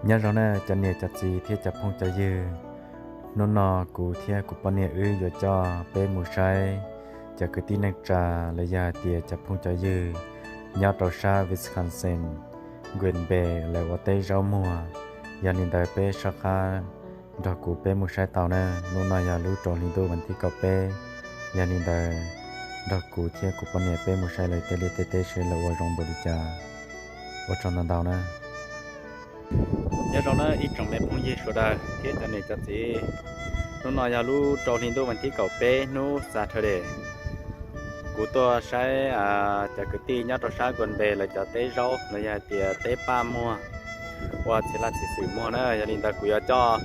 Nyob zoo na cov niam cov txiv thiab cov phooj cov ywg, hnub no kuv thiab kuv poj niam wb yuav coj peb mus saib cov kwv tij neej tsa los yog hais tias cov phooj cov ywg nyob rau sab Wisconsin, Green Bay lawv ua teb zaub muag. Yog li ntawd peb soj qab nrog kuv peb mus saib tau na. Hnub no yog lub rau hli ntuj vas thib kaum peb, yog li ntawd nrog kuv thiab kuv poj niam peb mus saib lawv tej liaj tej teb seb lawv ua zoo npaum li cas. Ua tsaug ntau ntau na. Nyob zoo na ib tsoom me phooj ywg sawv daws thiab cov niam cov txiv, hnub no yog lub rau hli ntuj vas thib kaum peb hnub Saturday. Kuv tuaj saib cov kwv tij nyob rau sab Green Bay lawv cov teb zaub los yog hais tias teb paj muag ua txiv laj txiv xwm muag na. Yog li ntawd kuv yuav coj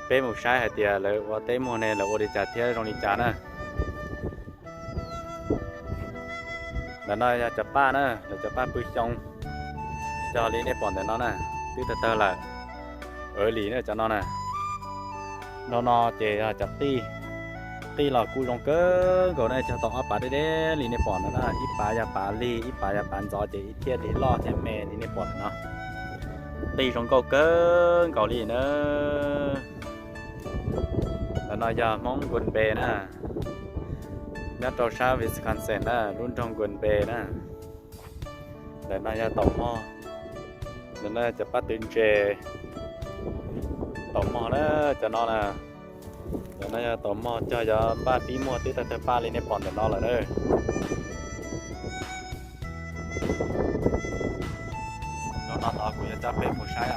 peb mus saib hais tias lawv ua teb muag ne lawv ua li cas thiab zoo li cas na. Ntawm no yog cov paj na, lawv cov paj pw xyoo, cog li nej pom ntawm no na, twb tawg tawg lawm. Early na cov no na. Nrog no ces yog cov qij, qij los kuj zoo kawg nkaus na, cog tau ob pav deb deb li nej pom ntawm no, ib pav yog pav lig, ib pav yog pav ntxov ces ib thiaj li loj thiab me li nej pom ntawm no. Qij zoo nkauj kawg nkaus li na. Ntawm no yog Hmoob Green Bay na, nyob rau sab Wisconsin na, lub nroog Green Bay na. Ntawm no yog taum mog, ntawm no cov paj twv ntses, taum mog na, cov no na. Ntawm no yog taum mog cog yog npaj pib muag twb tawg tawg paj li nej pom ntawm no lawm na. Rau no tod kuv yuav coj peb mus saib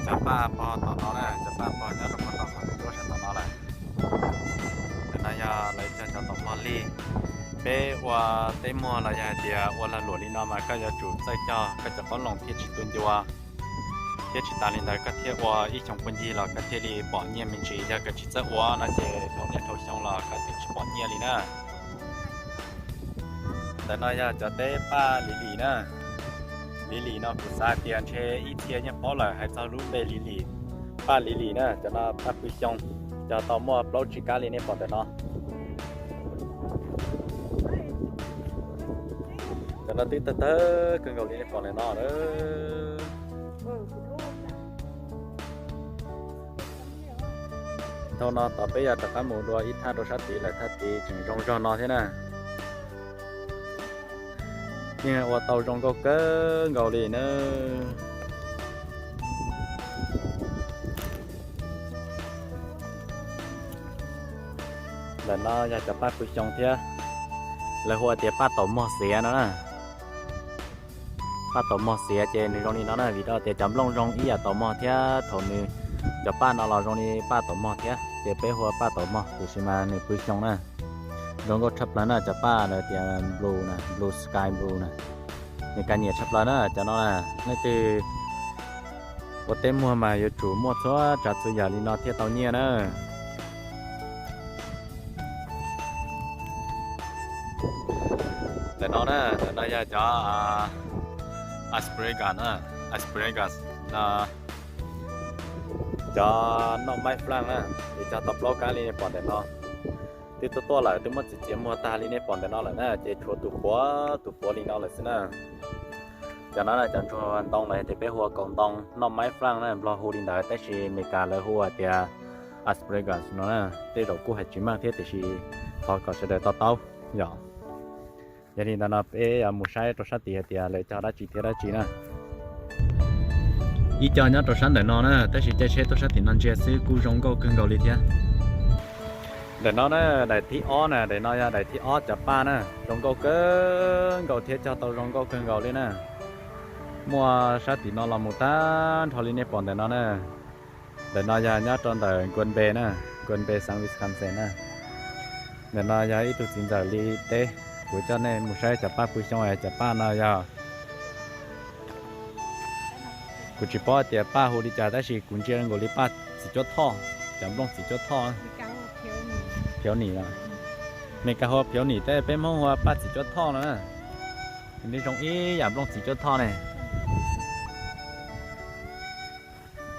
cov paj pog tom no na, cov paj pog nyob rau puag tom qhov ntuj sab tom no lawm. Ntawm no yog lawv cog cov taum mog lig. Peb ua teb muag los yog hais tias ua lag luam li no mas koj yuav tsum txawj cog koj cov qoob loo thiaj tsis tu ncua, thiab tsis tas li ntawd koj thiaj ua ib xyoo puag ncig los koj thiaj li pom nyiaj me ntsis. Yog koj tsis txawj ua no ces dhau niaj dhau xyoo los koj thiaj tsis pom nyiaj li na. Ntawm no yog cov teb paj lily na. Lily no kuv xav tias ntshe ib txhia yeej paub lawm hais txog lub npe lily, paj lily na, cov no paj pw xyoo, cog tau muaj plaub tsib kab li nej pom ntawm no. Cov no twb tawg tawg kawg nkaus li nej pom ntawm no na. Dhau no tod peb yuav rov qab mus dua ib thaj rau sab tid lawm, thaj tid tseem zoo zog no thiab na. Yeej ua tau zoo nkauj kawg nkaus li na. Ntawm no yog cov paj pw xyoo thiab, lawv hu tias paj taum mog xiav no na. Paj taum mog xiav ces nws zoo li no na, vim rau tias cov nplooj zoo ib yam taum mog thiab thaum nws, cov paj no los zoo li paj taum mog thiab ces peb hu ua paj taum mog tiam sis mas nws pw xyoo na. Zoo nkauj tshaj plaws na, cov paj lawv tias blue na, blue sky blue na. Nws kav nyiam tshaj plaws na cov no na. Leej twg ua teb muag mas yuav tsum muaj txhua tsav txhua yam li no thiaj tau nyiaj na. Ntawm no na, ntawm no yog cov asparagus na, asparagus no, cov noj maib flanj na, ces cog tau plaub kab li nej pom ntawm no. Twb tuaj tuaj lawm, twb muab txiav txiav muag tag li nej pom ntawm no lawm na, ces tshuav tus puav tus puav li no lawm xwb na. Cov no cov ntsuag ntoo los yog tias peb hu ua kaus ntoo, noj maib flanj na, Nplog hu li ntawd tab sis Meskas lawv hu hais tias asparagus no na. Tej zaum kuj hais tsis meej thiab tiam sis thov kom sawv daws to taub yom. Yog li ntawd no peb yuav mus saib rau sab tid hais tias lawv cog dab tsi thiab dab tsi na. Ib co nyob rau sab ntawm no na, tab sis caij tsheb tuaj sab tim no ntsia xwb kuj zoo nkauj kawg nkaus li thiab. Ntawm no na, daim thib ob na, daim no yog daim thib ob cov paj na, zoo nkauj kawg nkaus thiab cog tau zoo nkauj kawg nkaus li na. Muaj sab tim no los mus tag nrho li nej pom ntawm no na. Ntawm no yog nyob rau ntawm Green Bay na, Green Bay xeev Wisconsin na. Ntawm no yog ib tug txiv ntxawm li teb, kuv coj nej mus saib cov paj pw xyoo es cov paj no yog, kuv tsis paub tias paj hu li cas tab sis kuv ntsia nkaus li paj txiv cuab thoj, cov nplooj txiv cuab thoj. Phiav nim, Meskas hu phiav nim tej, peb Hmoob hu paj txiv cuab thoj no na. Nws zoo ib yam nplooj txiv cuab thoj ne.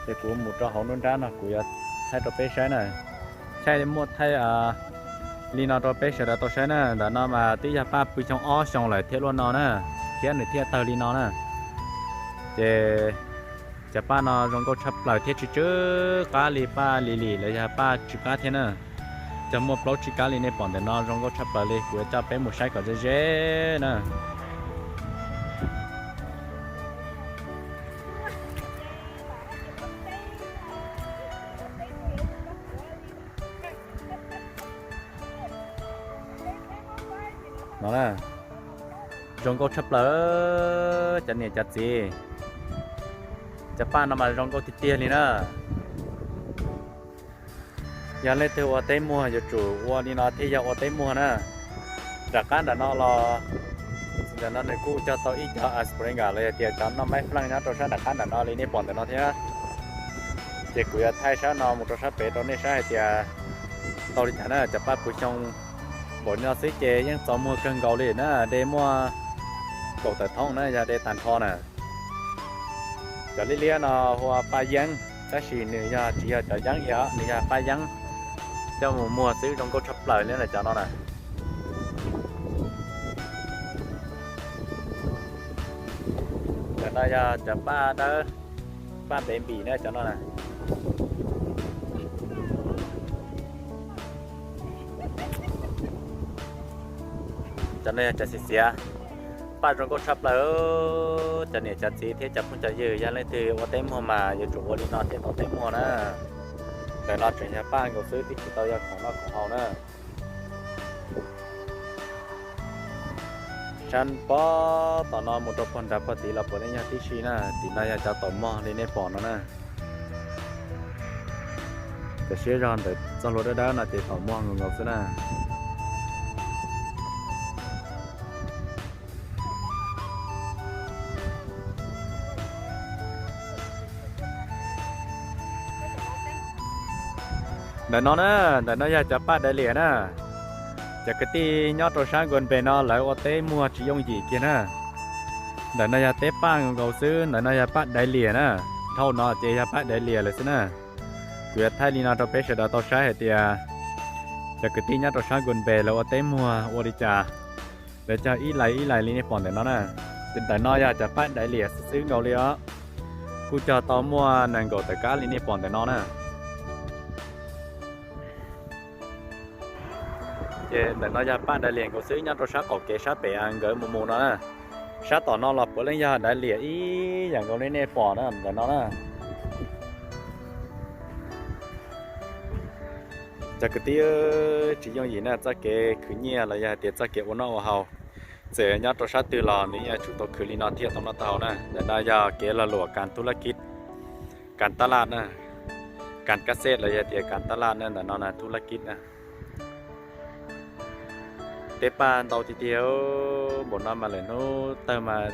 Ces kuv mus rau hauv nruab nrab no kuv yuav thaij rau peb saib na. Thaij muaj thaij li no rau peb sawv daws tau saib na. Ntawm no mas twb yog paj pw xyoo ob xyoo lawm thiab luaj no na, thiab nws thiaj tawg li no na. Ces Cov paj no zoo nkauj tshaj plaws thiab tsw tsw qab li paj lis lis los yog paj tsw qab thiab na. Cov muaj plaub tsw qab li nej pom ntawm no zoo nkauj tshaj plaws li, kuv yuav coj peb mus saib kom ze ze na. No na, zoo nkauj tshaj plaws cov niam cov txiv. Cov paj no mas zoo nkauj tiag tiag li na. Yog leej twg ua teb muag yuav tsum ua li no thiaj yog ua teb muag na. Nram qab nram no los, nram no nws kuj cog tau ib co asparenga los yog tias cov noj maib fleej nyob rau sab nram qab nram no li nej pom ntawm no thiab. Ces kuv yuav thaij sab no mus rau sab pem rau nej saib hais tias tau li cas na. Cov paj puv xyoo npaum li no xwb ces yeej txaus muag kawg nkaus li na, de muaj kaum tawm thoob na, yog de tag nrho na. Cov liab liab no hu ua paj yeeb, tab sis nws yog tsis yog cov yeeb os, nws yog paj yeeb. Coj mus muag xwb zoo nkauj tshaj plaws li na cov no na. Cov no yog cov paj dawb, paj ntev npim na cov no na. Cov no yog cov xiav xiav, paj zoo nkauj tshaj plaws. Cov niam cov txiv thiab cov phooj cov ywg, yog leej twg ua teb muag mas yuav tsum ua li no thiaj tau teb muag na. Ntawm no tseem yog paj nkaus xwb, twb tsis tau yog khoom noj khoom haus na. Sab pob tom no mus rau pog nrad pog tid los puav leej yog tib si na. Tim no yog cov taum mog li nej pom no na. Cov siab zog ntawm txoj hlua dawb dawb no ces taum mog nkaus nkaus xwb na. Ntawm no na, ntawm no yog cov paj daiv liam na. Cov kwv tij nyob rau sab Nkuas Npes no lawv ua teb muag tsis yooj yim kiag na. Ntawm no yog teb paj nkaus nkaus xwb, ntawm no yog paj daiv liam na. Dhau no ces yog paj daiv liam lawm xwb na. Kuv yuav thaij li no rau peb sawv daws tau saib hais tias cov kwv tij nyob rau sab Nkuas Npes lawv ua teb muag ua li cas. Lawv cog ib lais ib lais li nej pom ntawm no na. Ces ntawm no yog cov paj daiv liam xwb xwb nkaus li os. Kuj cog tau muaj nees nkaum tawm kab li nej pom ntawm no na. Ces ntawm no yog paj daiv liam nkaus xwb, nyob rau sab qaum kev sab pem nkawd mus mus no na. Sab tom no los puav leej yog daiv liam ib yam nkaus li nej pom na ntawm no na. Cov kwv tij, tsis yooj yim na, txoj kev khwv nyiaj los yog hais tias txoj kev ua noj ua haus, txawm nyob rau sab twg los nws yeej yuav tsum tau khwv li no thiaj tau noj tau haus na. Ntawm no yog kev lag luam kas thub lab kib, kas tab laj na, kas kab xej los yog tias kas tab laj na, ntawm no na thub lab kib na. Tej paj ntau tiag tiag, npaum no mas lawm hnub tawg mas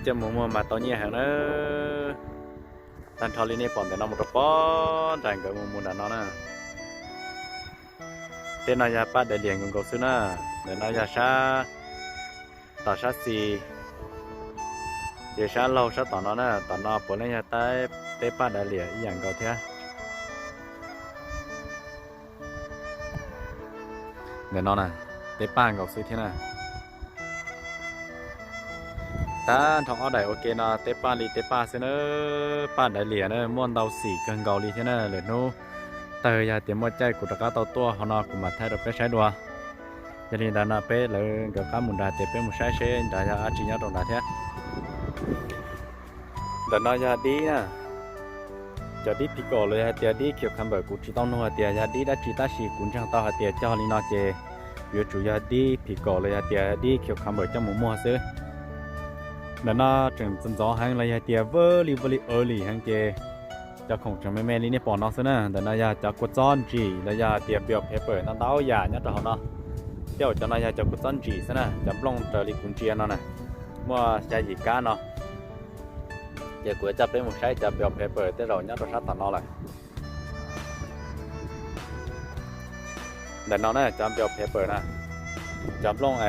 coj mus muag mas tau nyiaj heev na. Tag nrho li nej pom ntawm no mus rau pob nram nkawd mus mus nram no na. Tej no yog paj daiv liam nkaus nkaus xwb na. Ntawm no yog sab tom sab xis, ces sab laug sab tom no na, tom no puav leej yog teb paj daiv liam ib yam nkaus thiab. Ntawm no na, teb paj nkaus xwb thiab na. Tag nrho ob daim ua ke no teb paj li teb paj xwb na, paj daiv liam na, muaj ntau xim kawg nkaus li thiab na. Lwm hnub tawg yog tias muaj caij kuv rov qab tau tuaj hauv no kuv mam thaij rau peb saib dua. Yog li ntawd no peb lawv nkawd qab mus nrad ces peb mus saib seb nrad yog dab tsi nyob rau nrad thiab. Ntawm no yog dib na, cov dib pickle los yog hais tias dib cucumber, kuv tsis tau nug hais tias yog dib dab tsi tab sis kuv ntseeg tau hais tias cog li no ces yuav tsum yog dib pickle los yog tias dib cucumber coj mus muag xwb. Ntawm no tseem ntxov ntxov heev los yog hais tias vaj li vaj li early heev ces cov khoom tseem me me li nej pom no xwb na. Ntawm no yog cov kua txob ntsim los yog hais tias bell pepper ntau ntau yam nyob rau hauv no. Tej zaum cov no yog cov kua txob ntsim xwb na, cov nplooj raws li kuv ntsia no na, muaj xya yim kab no. Ces kuv yuav coj peb mus saib cov bell pepper tej zaum nyob rau sab tom no lawm. Ntawm no na cov bell pepper na, cov nplooj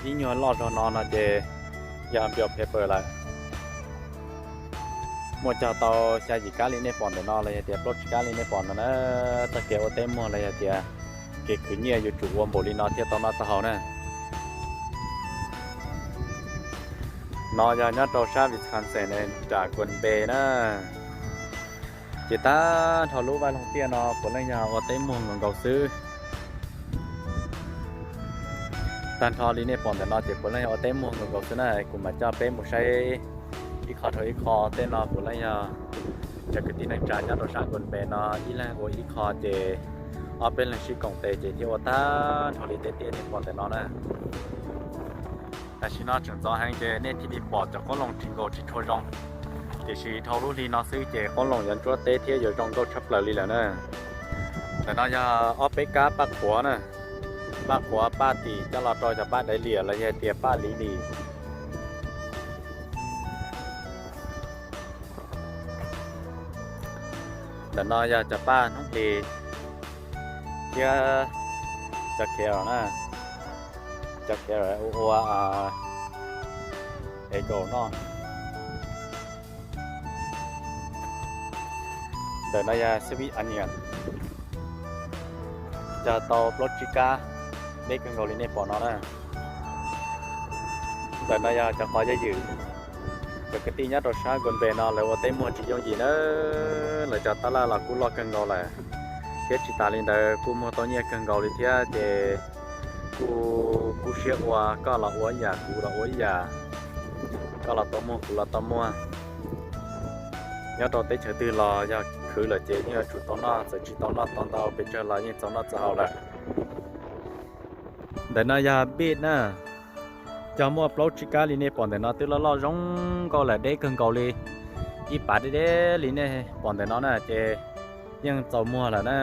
ib nyuag loj zog no no ces yog bell pepper lawm. Muaj cog tau xya yim kab li nej pom ntawm no los yog tias plaub tsib kab li nej pom no na. Txoj kev ua teb muag los yog tias kev khwv nyiaj yuav tsum ua npaum li no thiaj tau noj tau haus na. No yog nyob rau sab Wisconsin nram Green Bay na. Ces tag nrho lub vaj loog tiaj no puav leej yog ua teb muag nkaus nkaus xwb. Tag nrho li nej pom ntawm no ces puav leej yog ua teb muag nkaus nkaus xwb na. Kuv mam coj peb mus saib ib qho rau ib qho. Tej no puav leej yog cov kwv tij neej tsa nyob rau sab Nkoos Npe no ib leeg ua ib qho ces ob peb leeg sib koom tes ces thiaj ua tag nrho li tej tiaj nej pom ntawm no na. Tam sim no tseem ntxov heev ces nej thiaj li pom cov qoob loo tsis nkaus tsis tshua zoo, tiam sis dhau lub hli no xwb ces qoob loo yuav ntsuab teb thiab yuav zoo nkauj tshaj plaws li lawm na. Ntawm no yog ob peb kab paj qhuav na, paj qhuav paj tim coj los rau cov paj daiv liam los yog tias paj liv lis. Ntawm no yog cov paj hnub hlis thiab cov carrot na, cov carrot ua ua es kaum no. Ntawm no yog sweet onion, cog tau plaub tsib kab, deb kawg nkaus li nej pom no na. Ntawm no yog cov qos yaj ywm. Cov kwv tij nyob rau sab Nkoos Npe no lawv ua teb muag tsis yooj yim na, lawv cov tab laj los kuj loj kawg nkaus lawm, thiab tsis tas li ntawd kuj muag tau nyiaj kawg nkaus li thiab ces kuj kub siab ua, koj los ua ib yam kuv los ua ib yam, koj los tau muag kuv los tau muag. Nyob rau teb chaws twg los yog khwv lawm ces yeej yuav tsum tau noj, txawm tsis tau noj tau ntau pes tsawg los yeej txaus noj txaus haus lawm. Ntawm no yog beet na, cog muaj plaub tsib kab li nej pom ntawm no twb loj loj zoo nkauj lawm, deb kawg nkaus li. Ib pas deb deb li nej pom ntawm no na ces yeej txaus muag lawm na.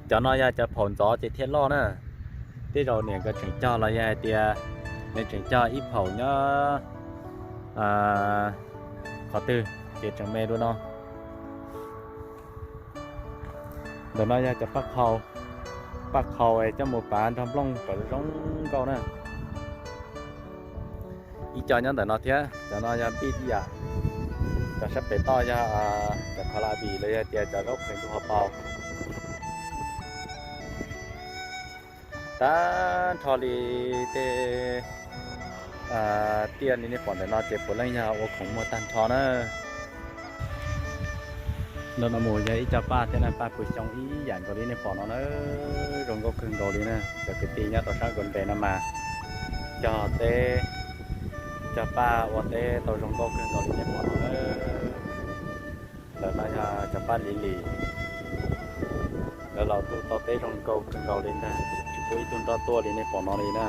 Cov no yog cov phaum ntxov ces thiaj loj na. Tej zaum niam nkawd tseem cog los yog hais tias nws tseem cog ib phaum nyob qhov twg ces tseem me dua no. Ntawm no yog cov paj qhau, paj qhau coj mus pav nrog nplooj kom zoo nkauj na. Ib co nyob ntawm no thiab, cov no yog npij ib yam. Cov sab pem toj yog cov kho la vim los yog tias cov zaub qhwv ntug hauv paus. Tag nrho li tej tiaj li nej pom ntawm no ces puav leej yog ua khoom muag tag nrho na. Nrog no mus yog ib co paj thiab na, paj pw xyoo ib yam nkaus li nej pom no na, zoo nkauj kawg nkaus li na. Cov kwv tij nyob rau sab Nkoos Npe no mas cog teb, cog paj ua teb tau zoo nkauj kawg nkaus li nej pom no na. Ntawm no yog cov paj liv lis, lawv los tu tau teb zoo nkauj kawg nkaus li ntag, tsis pub ib tug nroj tuaj li nej pom no li na.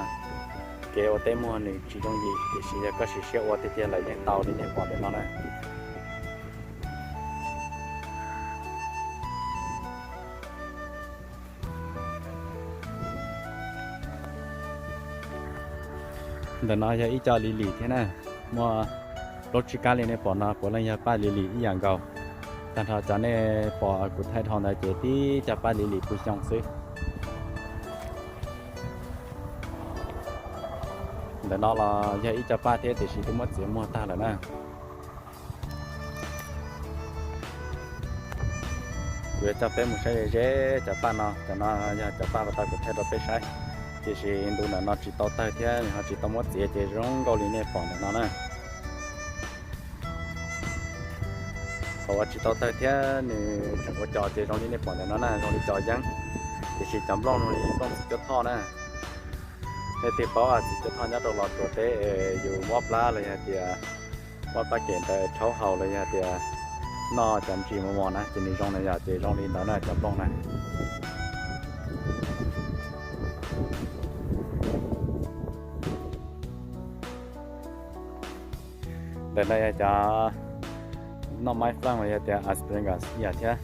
Kev ua teb muag nws tsis yooj yim, tiam sis yog koj siv siab ua tiag tiag lawm yeej tau li nej pom ntawm no na. Ntawm no yog ib co liv lis thiab na, muaj plaub tsib kab li nej pom no puav leej yog paj liv lis ib yam nkaus. Tag nrho cov nej pom kuv thaij dhau ntawd ces tib co paj liv lis pw xyoo xwb. Ntawm no los yog ib co paj thiab tiam sis twb muab txiav muag tag lawm na. Kuv yuav coj peb mus saib ze ze cov paj no, cov no yog cov paj uas tau kuv thaij rau peb saib, tiam sis ntu ntawm no tsis tau tawg thiab ho tsis tau muab txiav ces zoo nkauj li nej pom ntawm no na. Thaum uas tsis tau tawg thiab nws tseem ua cos ces zoo li nej pom ntawm no na, zoo li cos yeeb, tiam sis cov nplooj zoo li nplooj txiv cuab thoj na. Nej twb paub txiv cuab thoj nyob rau Los Tsuas teb es yus muab plab los yog tias muab paj kem ntawd rhaub haus los yog tias noj cov ntsis mos mos na ces nws zoo na yom, ces zoo li ntawd na cov nplooj na. Ntawm no yog cov noj maib flank los yog tias asparagus ib yam thiab.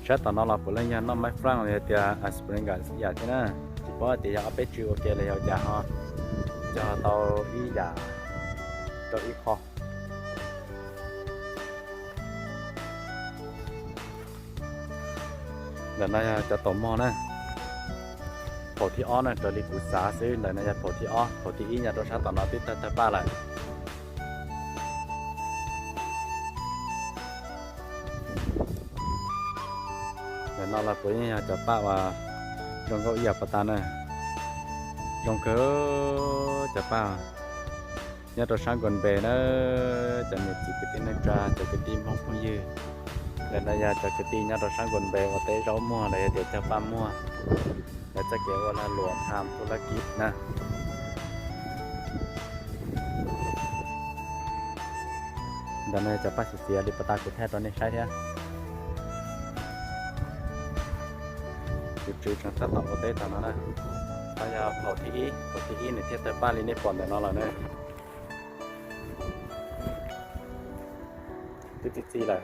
Sab tom no los puav leej yog noj maib flank los yog tias asparagus ib yam thiab na. Tsis paub tias yog ob peb tsw ua ke los yog cas ho cog tau ib yam rau ib qho. Ntawm no yog cov taum mog na, phaum thib ob na, raws li kuv xav xwb ntawm no yog phaum thib ob, phaum thib ib nyob rau sab tom no twb tawg tawg paj lawm. Ntawm no los puav leej yog cov paj uas zoo nkauj ib yam pas tas na, zoo kawg cov paj. Nyob rau sab Nkas Npes na, cov niam txiv kwv tij neej tsa, cov kwv tij Hmoob phooj ywg, lawv no yog cov kwv tij nyob rau sab Nkas Npes ua teb zaub muag los yog tias cog paj muag, lawv txoj kev ua lag luam tham tu laj kib na. Ntawm no cov paj xiv xiav li pas tas kuv thaij rau nej saib thiab. Tus tswv tseem tab tom ua teb tom no na. No yog phaum thib ib, phaum thib ib nws thiaj tawg paj li nej pom ntawm no lawm na. Twb txi txiv lawm,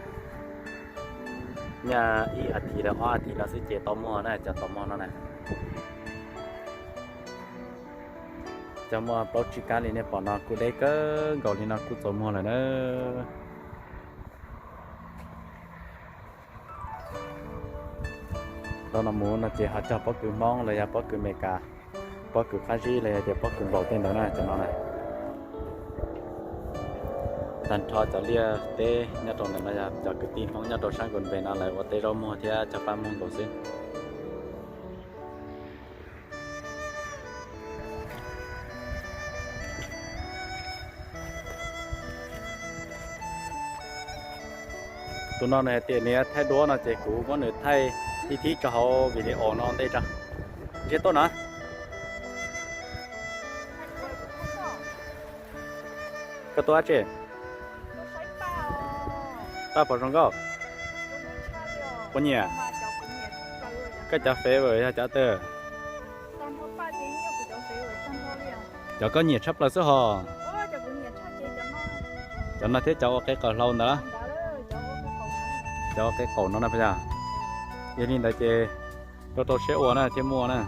nyaj ib as thiv los ob as thiv no xwb ces tau muag na, cov tau muag no na. Cov muaj plaub tsib kab li nej pom no kuj deb kawg nkaus li no kuj txaus muag lawm na. Rau no mus no ces ho cog pob kws Hmoob los yog pob kws Amelikas, pob kws qab zib los yog tias pob kws npaum tej ntawd na cov no na. Tag nrho cov liaj teb nyob rau ntawm no yog cov kwv tij Hmoob nyob rau sab Nkas Npes no lawv ua teb zaub muag thiab cog paj muag nkaus xwb. Tus no nws hais tias nws thaij duab no ces kuv muab nws thaij ib thib tso hauv video no ntej tso. Ntshe tuaj na. Koj tuaj dab tsi? Paj pom zoo nkauj. Puas nyiam? Koj cov favor yog cov twg? Cov koj nyiam tshaj plaws xwb hos. Cov no thiab cov ua qe qaum hlau ntawd. Cov ua qe qaum no na. Yog li ntawd ces rau rau siab ua na thiaj muaj na.